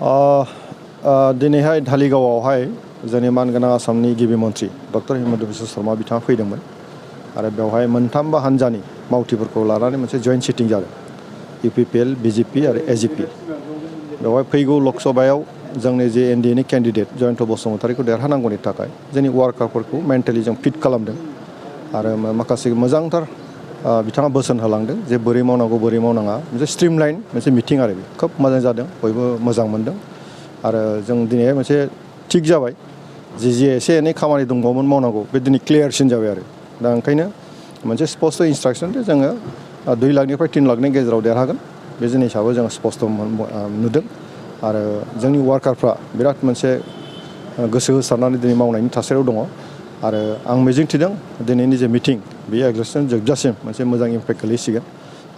दिनैहाय धालिगावआवहाय जोंनि मानगोनां आसामनि गिबि मन्थ्रि डक्टर हिमन्त बिश्व शर्मा बिथाङा फैदोंमोन आरो बेवहाय मोनथामबो हान्जानि मावथिफोरखौ लानानै मोनसे जयेन्ट सिटिं जादों UPPL BJP आरो AGP बेवहाय फैगौ लकसभायाव जोंनि जे NDA नि केन्डिडेट जयन्त बसुमतारीखौ देरहानांगौनि थाखाय जोंनि वार्कारफोरखौ मेन्टेलि जों फिट खालामदों आरो माखासे मोजांथार बिथाङा बोसोन होलांदों जे बोरै मावनांगौ बोरै मावनाङा मोनसे स्ट्रिमलाइन मोनसे मिटिं आरो बे खोब मोजां जादों बयबो मोजां मोनदों आरो जों दिनैहाय मोनसे थिग जाबाय जे एसे एनै खामानि दंबावोमोन मावनांगौ बे दिनै क्लियारसिन जाबाय आरो दा ओंखायनो मोनसे स्पस्ट इन्सट्राक्सन जे जोङो 2 लाखनिफ्राय 3 लाखनि गेजेराव देरहागोन बे जिनिसाबो जों स्पस्ट नुदों आरो जोंनि वार्कारफ्रा बिराद मोनसे गोसो होसारनानै दिनै मावनायनि थासारियाव दङ आरो आं मिजिंथिदों दिनैनि जे मिटिं बे इलेक्सन जोबजासिम मोनसे मोजां इम्पेक्ट गोलैसिगोन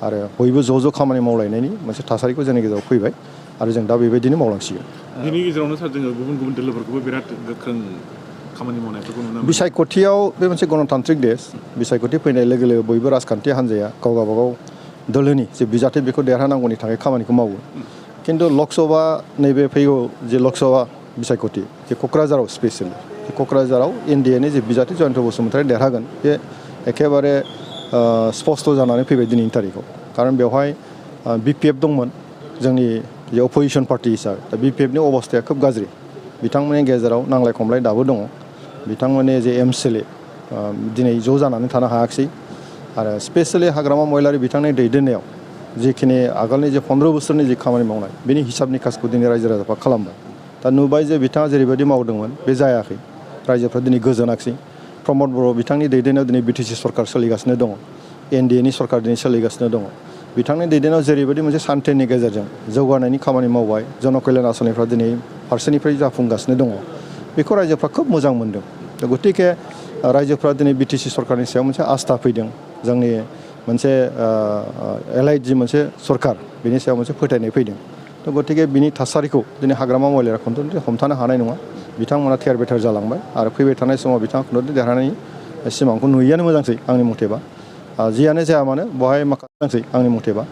आरो बयबो ज' खामानि मावलायनायनि मोनसे थासारिखौ जोंनि गेजेराव फैबाय आरो जों दा बेबायदिनो मावलांसिगोन। बेनि गेजेरावनो सार जोङो गुबुन दोलोफोरखौबो बिराद गोख्रों खामानि मावनायफोरखौ नुनो मोनो। बिसायख'थियाव बे मोनसे गणतान्त्रिक देश बिसायख'थि फैनाय लोगो लोगो बयबो राजखान्थि हान्जाया गावबागाव दोलोनि जे बिजाथि बेखौ देरहानांगौनि थाखाय खामानिखौ मावो खिन्थु लकसभा नैबे फैगौ जे लकसभा बिसायख'थि जे क'क्राझाराव स्पेसियेलि क'क्राझाराव NDA नि जे बिजाथि जयन्त बसुमतारी देरहागोन बे एखेबारे स्पस्ट जानानै फैबाय दिनैनि तारिखआव खारन बेवहाय BPF दंमोन जोंनि जे अपोजिसन पार्टि हिसाबै दा BPF नि अबस्थाया खोब गाज्रि बिथांमोननि गेजेराव नांलाय खमलाय दाबो दङ बिथांमोननि जे MCLA दिनै ज' जानानै थानो हायाखिसै आरो स्पेसियेलि हाग्रामा महिलारि बिथांनि दैदेननायाव जिखिनि आगोलनि जे 15 बोसोरनि जे खामानि मावनाय बेनि हिसाब निकासखौ दिनै रायजो राजाफ्रा खालामबाय दा नुबाय जे बिथाङा जेरैबायदि मावदोंमोन बे जायाखै रायजोफ्रा दिनै गोजोनाखिसै प्रमद बर' बिथांनि दैदेननायाव दिनै BTC सरकार सोलिगासिनो दङ NDA नि सरकार दिनै सोलिगासिनो दङ बिथांनि दैदेननायाव जेरैबायदि मोनसे सान्थिनि गेजेरजों जौगानायनि खामानि मावबाय जनकल्याण आसनिफ्रा दिनै फारसेनिफ्राय जाफुंगासिनो दङ बेखौ रायजोफ्रा खोब मोजां मोनदों गतिके रायजोफ्रा दिनै BTC सरकारनि सायाव मोनसे आस्था फैदों जोंनि मोनसे एलाइड जि मोनसे सरकार बेनि सायाव मोनसे फोथायनाय फैदों थ' गतिके बिनि थासारिखौ दिनै हाग्रामा महिलारिया खनथुमजों हमथानो हानाय नङा बिथांमोना थेर बेथेर जालांबाय आरो फैबाय थानाय समाव बिथाङा खनथुमजों देरहानायनि सिमांखौ नुयैआनो मोजांसै आंनि मथेबा जियानो जाया मानो बहाय माखासे आंनि मथेबा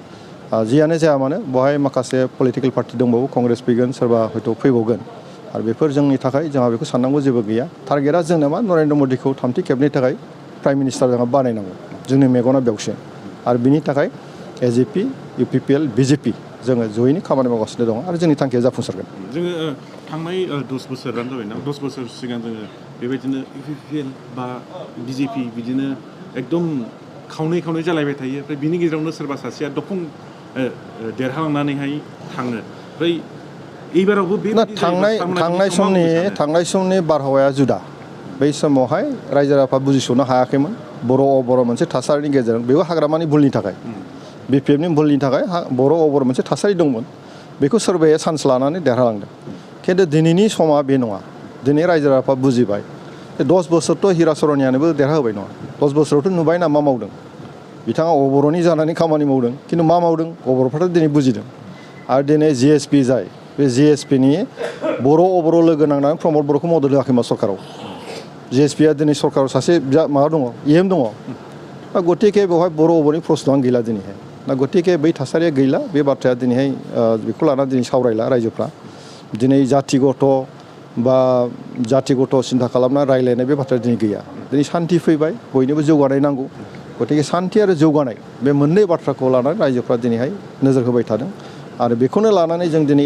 जियानो जाया मानो बहाय माखासे पलिटिकेल पार्टि दंबावो कंग्रेस फैगोन सोरबा हयथ' फैबावगोन आरो बेफोर जोंनि थाखाय जोंहा बेखौ साननांगौ जेबो गैया टारगेटआ जोंना मा नरेन्द्र मदिखौ 3थि खेबनि थाखाय प्राइम मिनिस्टार जोंहा बानायनांगौ जोंनि मेगना बेवसो आरो बिनि थाखाय AGP UPPL BJP जोङो जयैनो खामानि मावगासिनो दङ आरो जोंनि थांखिया जाफुंसारगोन। जोङो थांनाय 10 बोसोरानो जाबाय ना 10 बोसोर सिगां जोङो बेबायदिनो UPPL बा BJP बिदिनो एकदम खावनै जालायबाय थायो ओमफ्राय बिनि गेजेरावनो सोरबा सासेया दफं देरहालांनानैहाय थाङो ओमफ्राय एबारावबो बे थांनाय समनि बारहावाया जुदा बै समावहाय रायजो राजाफ्रा बुजिस'नो हायाखैमोन बर' मोनसे थासारिनि गेजेरजों बेबो हाग्रामानि भुलनि थाखाय BPF नि भुलनि थाखाय बर' मोनसे थासारि दंमोन बेखौ सोरबाया चान्स लानानै देरहालांदों खिन्थु दिनैनि समा बे नङा दिनै रायजो राजाफ्रा बुजिबाय 10 बोसोरथ' हिराचरनियानोबो देरहाहोबाय नङा 10 बोसोरावथ' नुबायना मा मावदों बिथाङा अबर'नि जानानै खामानि मावदों खिन्थु मा मावदों अबर'फ्राथ' दिनै बुजिदों आरो दिनै GSP जाय बे GSP नि बर' लोगो नांनानै प्रमद बर'खौ मदद होआखैमा सरकाराव GSP आ दिनै सरकाराव सासे माबा दङ EM दङ दा गतिके बेवहाय बर'नि प्रश्नआनो गैला दिनैहाय दा गतिके बै थासारिया गैला बे बाथ्राया दिनैहाय बेखौ लानानै दिनै सावरायला रायजोफ्रा दिनै जाथिगत सिन्था खालामना रायलायनाय बे बाथ्राया दिनै गैया दिनै सान्थि फैबाय बयनोबो जौगानाय नांगौ गतिके सान्थि आरो जौगानाय बे मोननै बाथ्राखौ लानानै रायजोफ्रा दिनैहाय नोजोर होबाय थादों आरो बेखौनो लानानै जों दिनै